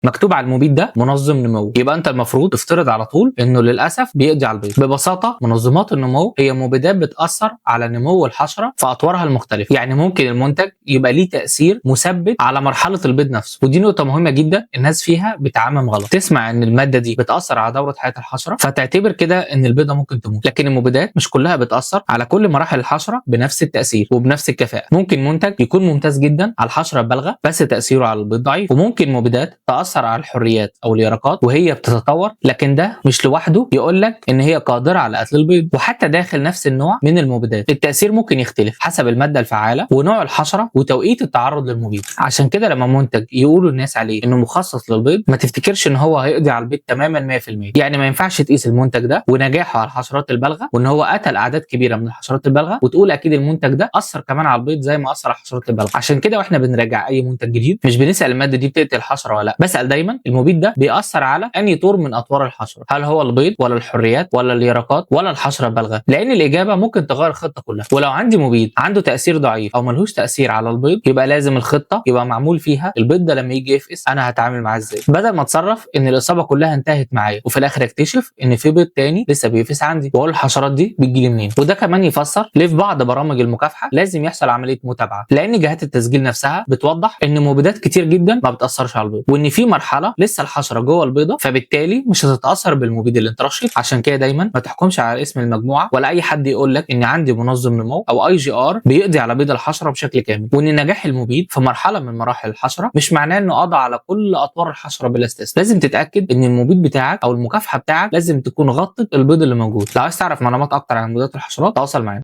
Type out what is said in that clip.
مكتوب على المبيد ده منظم نمو، يبقى انت المفروض تفترض على طول انه للاسف بيقضي على البيض. ببساطة منظمات النمو هي مبيدات بتاثر على نمو الحشرة في اطوارها المختلفة. يعني ممكن المنتج يبقى ليه تاثير مثبت على مرحلة البيض نفسه، ودي نقطة مهمة جدا الناس فيها بتعمم غلط. تسمع ان المادة دي بتاثر على دوره حياة الحشرة فتعتبر كده ان البيضة ممكن تموت، لكن المبيدات مش كلها بتاثر على كل مراحل الحشرة بنفس التاثير وبنفس الكفاءة. ممكن منتج يكون ممتاز جدا على الحشرة البالغة بس تاثيره على البيض ضعيف، وممكن مبيدات تاثر على الحريات او اليرقات وهي بتتطور، لكن ده مش لوحده يقول لك ان هي قادرة على قتل البيض. وحتى داخل نفس النوع من المبيدات التاثير ممكن يختلف حسب المادة الفعالة ونوع الحشرة وتوقيت التعرض للمبيد. عشان كده لما منتج يقولوا الناس عليه انه مخصص للبيض ما تفتكرش ان هو هيقضي على البيض تماما 100%. يعني ما ينفعش تقيس المنتج ده ونجاحه على الحشرات البالغة وان هو قتل اعداد كبيرة من الحشرات البالغة وتقول اكيد المنتج ده اثر كمان على البيض زي ما اثر على الحشرات البالغة. عشان كده واحنا بنراجع اي منتج جديد مش بنسال المادة دي بتقتل الحشرة ولا لا، بسال دايما المبيد ده بيأثر على انهي طور من اطوار الحشرة، هل هو البيض ولا الحريات ولا اليرقات ولا الحشرة البالغة، لان الاجابة ممكن تغير الخطة كلها. ولو عندي مبيد عنده تاثير ضعيف او ملهوش تاثير على البيض يبقى لازم الخطة يبقى معمول فيها البيض ده لما يجي يفقس انا هتعامل معاه ازاي، بدل ما اتصرف ان الاصابة كلها انتهت معايا وفي الاخر اكتشف ان في بيض تاني لسه بيفقس عندي واقول الحشرات دي بتجيلي منين. وده كمان يفسر ليه في بعض برامج المكافحه لازم يحصل عملية متابعه، لان جهات التسجيل نفسها بتوضح ان مبيدات كتير جدا ما بتاثرش على البيض، وان في مرحلة لسه الحشرة جوه البيضة فبالتالي مش هتتاثر بالمبيد اللي انت رشيته. عشان كده دايما ما تحكمش على اسم المجموعة ولا اي حد يقول لك ان عندي منظم نمو او IGR بيقضي على بيض الحشرة بشكل كامل، وان نجاح المبيد في مرحلة من مراحل الحشرة مش معناه انه قضى على كل اطوار الحشرة بلا استثناء. لازم تتاكد ان المبيد بتاعك او المكافحه بتاعك لازم تكون غطت البيض اللي موجود. لو عايز تعرف معلومات اكتر عن مبيدات الحشرات تواصل معانا.